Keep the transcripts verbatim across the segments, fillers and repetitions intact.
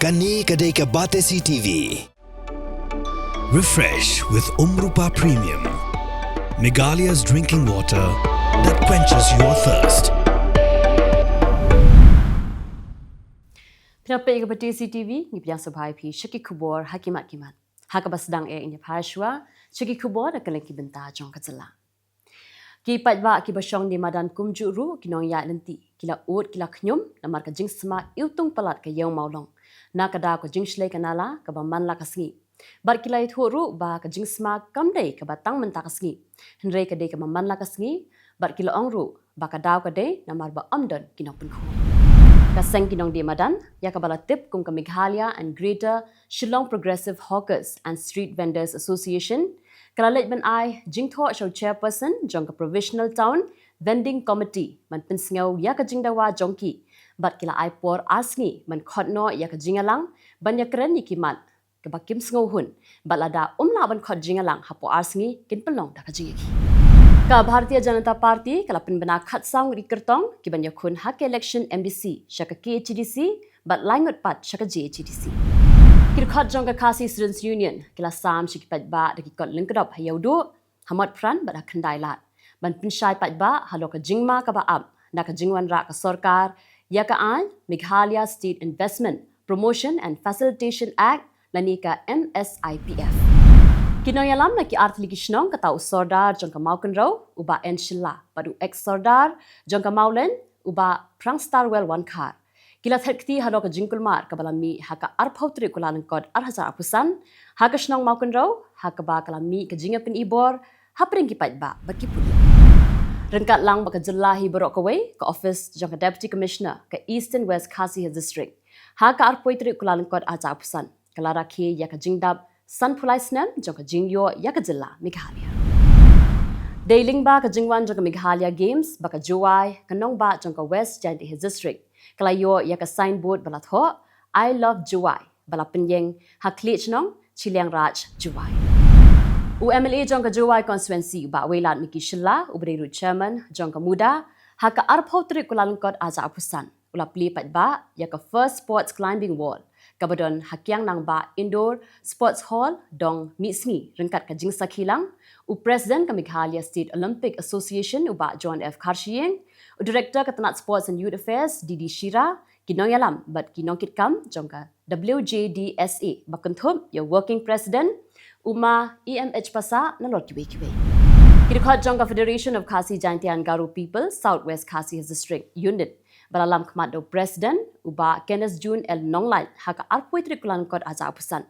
Kane ka dei ka Batesi T V. Refresh with Umrupa Premium, Meghalaya's drinking water that quenches your thirst. Phi la peit ïa ka Batesi T V, ngi pdiang sngewbha ïa phi sha ki khubor ha ki mat ki mat. Ha kaba sdang eh, ngin ïa phai shuwa sha ki khubor na ka liang ki bynta jong ka jylla. Ki paidbah kiba shong ne madan kumjuh ruh ki nongïaid lynti ki la ud ki la khñium namar ka jingsma iwtung palat ka ïew mawlong na ka daw ka jingshlei ka nala kaba man la ka sngi. Bad ki la ïathuh ruh ba ka jingsma kam dei kaba tang mynta ka sngi, hynrei ka dei kaba man la ka sngi, bad ki la ong ruh ba ka daw ka dei namar ba ym don ki nongpynkhuid. Ka seng ki nongdie madan, ïa kaba la tip kum ka Meghalaya and Greater Shillong Progressive Hawkers and Street Vendors Association, ka la leit ban ai jingthoh sha u chairperson jong ka Provisional Town Vending Committee ban pynsngew ïa ka jingdawa jong ki, bad ki la ai por ar sngi ban khot noh ïa ka jingïalang ban ïakren ïa ki mat kaba kim sngewhun, bad lada ym lah ban khot jingïalang hapoh ar sngi, kin pynlong da ka jingïakhih. Ka Bharatiya Janata Party ka la pynbna khatsaw ngut ki kyrtong kiban ïakhun ha ka election M D C sha ka K H A D C bad lai ngut pat sha ka J H A D C. Ki dkhot jong ka Khasi Students Union ki la sam sha ki paidbah da ki kot lyngkdop ha Ïewduh, ha Motphran bad ha Khyndailad, ban pynshai paidbah halor ka jingma kaba ap na ka jingwanrah ka sorkar ïa ka aiñ Meghalaya State Investment Promotion and Facilitation Act, lane ka M S I P F. Ki nongïalam na ki artylli ki shnong, kata u Sordar jong ka Mawkynrew u Bah N Shylla bad u ex Sordar jong ka Mawlein u Bah Prangstarwell Wankhar, ki la thet kti halor ka jingkulmar kaba la mih ha ka arphew tarik Kyllalyngkot ar hajar arphew san ha ka shnong Mawkynrew, ha kaba ka la mih ka jingïapyni bor hapdeng ki paidbah bad ki pulit. Ryngkat lang bad ka jylla hi baroh kawei, ka ophis jong ka Deputy Commissioner ka Eastern West Khasi Hills District, ha ka arphew tarik Kyllalyngkot ar hajar arphew san, ka la rakhe ïa ka jingdap sanphew lai snem jong ka jingïoh ïa ka jylla Meghalaya. Dei lyngba ka jingwan jong ka Meghalaya Games ba ka Jowai, ka nongbah jong ka West Jaintia Hills District, ka la ïoh ïa ka signboard ba la thoh "I love Jowai", ba la pynïeng ha khlieh shnong Chilliangraj, Jowai. U M L A jong ka Jowai constituency u Bah Wailadmiki Shylla, uba dei ruh chairman jong ka MUDA, ha ka arphew tarik Kyllalyngkot ar hajar arphew san, u la plie paidbah ïa ka first sports climbing wall, kaba don ha Kiang Nangbah Indoor Sports Hall, Dong, Mynsngi, ryngkat ka jingsakhi lang u President ka Meghalaya State Olympic Association u Bah John F Kharshiing, u Director ka tnat Sports and Youth Affairs D D Shira, ki nongïalam bad ki nongkitkam jong ka W J D S A, ba kynthup ïa u Working President u Ma E M H Passah, nalor kiwei kiwei. Ki dkhot jong ka Federation of Khasi Jaintia and Garo People South West Khasi Hills District Unit, ba la lam khmat da u President u Bah Kenneth June L Nonglait, ha ka arphew tarik Kyllalyngkot ar hajar arphew san,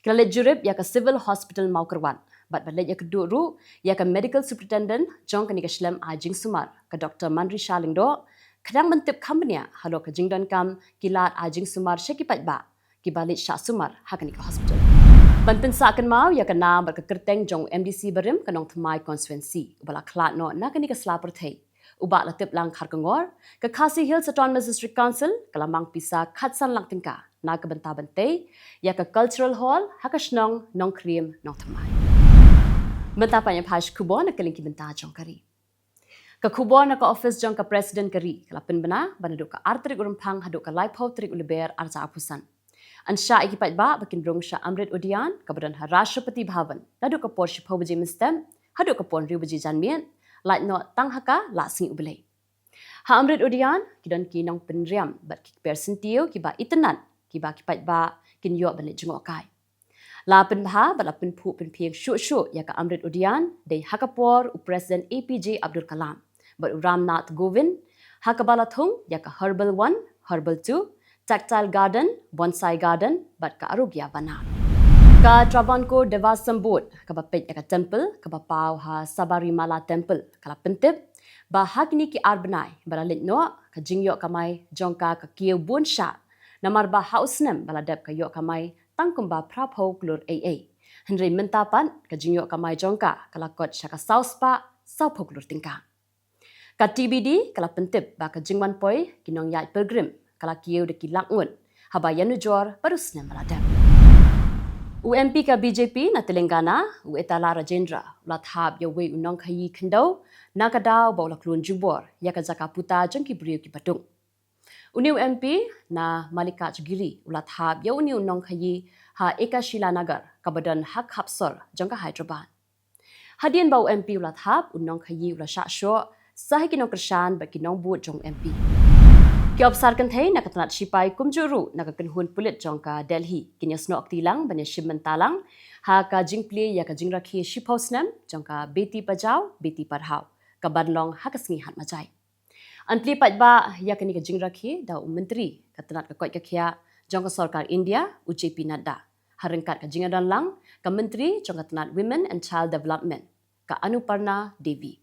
ki la leit jurip ïa ka Civil Hospital Mawkyrwat, bad ba leit ïakynduh ruh ïa ka Medical Superintendent jong kane ka shlem ai jingsumar, ka Doctor Manrisha Lyngdoh, khnang ban tip kham bniah halor ka jingdonkam ki lad ai jingsumar sha ki paidbah kiba leit shah sumar ha kane ka hospital. Ban pynsah kynmaw ïa ka nam bad ka kyrteng jong u M D C barim ka Nongthymmai constituency, uba la khlad noh na kane ka sla pyrthei, u Bah Latiplang Kharkongor, ka Khasi Hills Autonomous District Council ka la mang pisa khatsan lak tyngka na ka bynta ban tei ïa ka Cultural Hall ha ka shnong Nongkhriem, Nongthymmai. Mynta pat ngin ïa phai sha ki khubor na ka liang ki bynta jong ka ri. Ka khubor na ka ophis jong ka President ka ri ka la pynbna ba naduh ka ar tarik u Rymphang haduh ka laiphew tarik u Lber ar hajar arphew san, yn shah ïa ki paidbah ba kin rung sha Amrit Udyan, kaba don ha Rashtrapati Bhavan, naduh ka por shiphew baje mynstep haduh ka por hynriew baje janmiet, lait noh tang ha ka Lah Sngi U Blei. Ha Amrit Udyan ki don ki nongpynriam bad ki kper syntiew kiba itynnad, kiba ki paidbah kin ïoh ban leit jngohkai. La pynbha bad la pynphuh pynphieng shuh shuh ïa ka Amrit Udyan dei ha ka por u President A P J Abdul Kalam bad u Ram Nath Kovind, ha kaba la thung ïa ka Herbal One, Herbal Two, Tactile Garden, Bonsai Garden bad ka Arogya Vanar. Ka Travancore Devasam Board, kaba peit ïa ka temple kaba paw ha Sabarimala Temple, ka la pyntip ba ha kine ki ar bnai ba la leit noh, ka jingïoh kamai jong ka ka kiew bun shah, namar ba ha u snem ba la dep ka ïoh kamai tang kumba phraphew klur eiei. Hynrei mynta pat ka jingïoh kamai jong ka ka la kot sha ka saw spah sawphew klur tyngka. Ka T B D ka la pyntip ba ka jingwan poi ki nongïaid pilgrim ka la kiew da ki lak ngut haba ïanujor bad u snem ba la dep. U M P ka B J P na Telangana, u Etala Rajendra, u la thap ïa uwei u nongkhaïi khyndew na ka daw ba u la klun jubor ïa ka jaka puta jong ki briew kiba duk. Une u M P na Mallikarjugiri u la thap ïa une u nongkhaïi ha Ekashila Nagar kaba don ha khapsor jong ka Hyderabad. Hadien ba u M P u la thap, u nongkhaïi u la shah shoh sa ha ki nongkyrshan bad ki nongbud jong u M P. Ki ophisar kynthei na ka tnat shipai kumjuh ruh na ka kynhun pulit jong ka Delhi kin ïasnoh kti lang ban ïashim bynta lang ha ka jingplie ïa ka jingrakhe shiphew snem jong ka Beti Bachao Beti Padhao kaban long ha ka sngi Hatmajai. Yn plie paidbah ïa kane ka jingrakhe da u Myntri ka tnat ka koit ka khiah jong ka sorkar India, u J P Nadda, ha ryngkat ka jingïadon lang ka Myntri jong ka tnat Women and Child Development, ka Anparna Devi.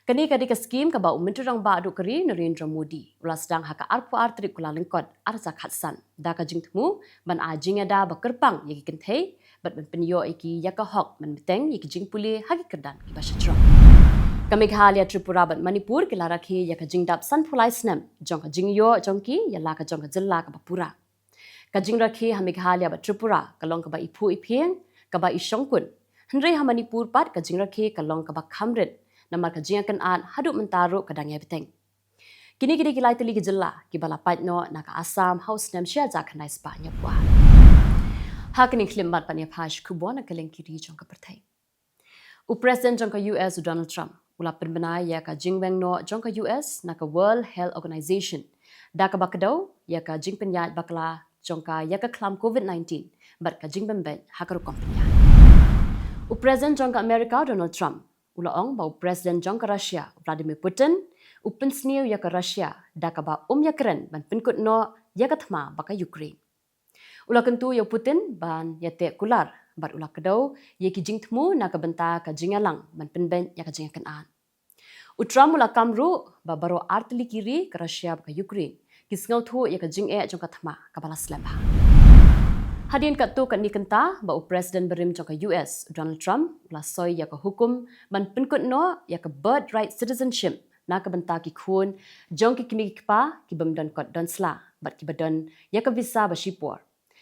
Kane ka dei ka skhim kaba u Myntri Rangbah Duh ka ri Narendra Modi u la sdang ha ka arphew ar tarik Kyllalyngkot arhajar khatsan da ka jingthmu ban ai jingïada ba kyrpang ïa ki kynthei bad ban pynïoh ïa ki ïa ka hok ban bteng ïa ki jingpule ha ki kyrdan kiba shajrong. Ka Meghalaya, Tripura bad Manipur ki la rakhe ïa ka jingdap sanphew lai snem jong ka jingïoh jong ki ïa la ka jong ka jylla kaba pura. Ka jingrakhe ha Meghalaya bad Tripura ka long kaba iphuh iphieng, kaba ishongkun. Hynrei ha Manipur pat ka jingrakhe ka long kaba kham rit namar ka jingïakynad haduh mynta ruh ka dang ïai bteng. Kine ki dei ki lai tylli ki jylla kiba la pait noh na ka Assam ha u snem shihajar khyndai spah hynñiewphew ar. Ha kane ka khyllipmat pat ngin ïa peit khubor na ka lyngkiri jong ka pyrthei. U President jong ka U S u Donald Trump u la pynbna ïa ka jingweng noh jong ka U S na ka World Health Organization da kaba kdew ïa ka jingpynïaid bakla jong ka ïa ka khlam COVID nineteen bad ka jingbym beit ha ka rukom pynïaid. U President jong ka Amerika u Donald Trump u la ong ba u President jong ka Russia u Vladimir Putin u pynsniew ïa ka Russia da kaba um ïakren ban pynkut noh ïa ka thma bad ka Ukraine. U la kyntu ïa u Putin ban ïateh kular bad u la kdew ïa ki jingthmu na ka bynta ka jingïalang ban pynbeit ïa ka jingïakynad. U Trump u la kam ruh ba baroh ar tylli ki ri ka Russia bad ka Ukraine ki sngewthuh ïa ka jingeh jong ka thma kaba la slem bha. Hadien katto katne kynta ba u President barim jong ka U S u Donald Trump u la soi ïa ka hukum ban pynkut noh ïa ka birthright citizenship na ka bynta ki khun jong ki kmie ki kpa kibym don kot don sla bad kiba don ïa ka visa ba shipor.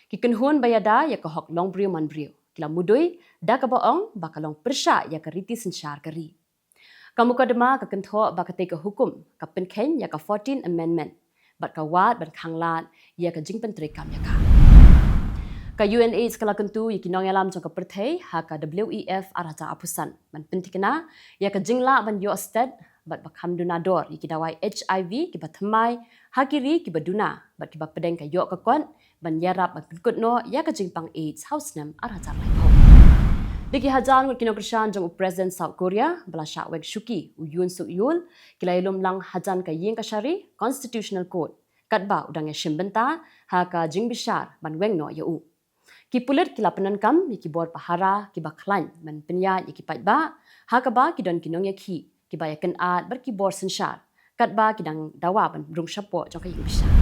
Ki kynhun ba ïada ïa ka hok longbriew manbriew ki la mudui da kaba ong ba ka long pyrshah ïa ka riti synshar ka ri. Ka mukotduma ka kynthoh ba katei ka hukum ka pynkheiñ ïa ka fourteenth Amendment bad ka wad ban khanglad ïa ka jingpyntreikam ïa ka. Ka U N AIDS ka la kyntu ïa ki nongïalam jong ka pyrthei ha ka W E F arhajar arphew san ban pynthikna ïa ka jinglah ban ïoh sted bad ba kham duna dor ïa ki dawai H I V kiba thymmai ha ki ri kiba duna bad kiba pdeng ka ïoh ka kot ban ïarap ban pynkut noh ïa ka jingpang AIDS ha u snem arhajar laiphew. Da ki hajan ngut ki nongkyrshan jong u President South Korea ba la shah weng shuki u Yoon Suk Yeol ki la ïalum lang hajan ka ïing kashari Constitutional Court katba u dang ïashim bynta ha ka jingbishar ban weng noh ïa u. Ki pulit ki la pyndonkam ïa ki bor pahara kiba khlaiñ ban pynïaid ïa ki paidbah ha kaba ki don ki nongïakhih kiba ïakynad bad ki bor synshar katba ki dang dawa ban rung shapoh jong ka ïing bishar.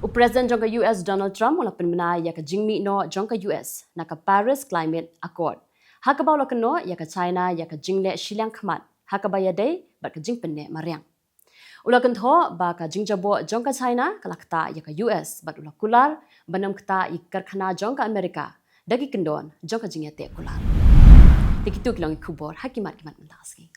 U President jong ka U S Donald Trump u la pynbna ïa ka jingmih noh jong ka U S na ka Paris Climate Accord ha kaba u la kynnoh ïa ka China ïa ka jingleh shiliang khmat ha kaba ïadei bad ka jingpynneh mariang. U la kynthoh ba ka jingjaboh jong ka China ka la ktah ïa ka U S bad u la kular ban ym ktah ïa ki karkhana jong ka Amerika da ki kyndon jong ka jingïateh kular. Te kito ki long ki khubor ha ki mat ki mat mynta ka sngi.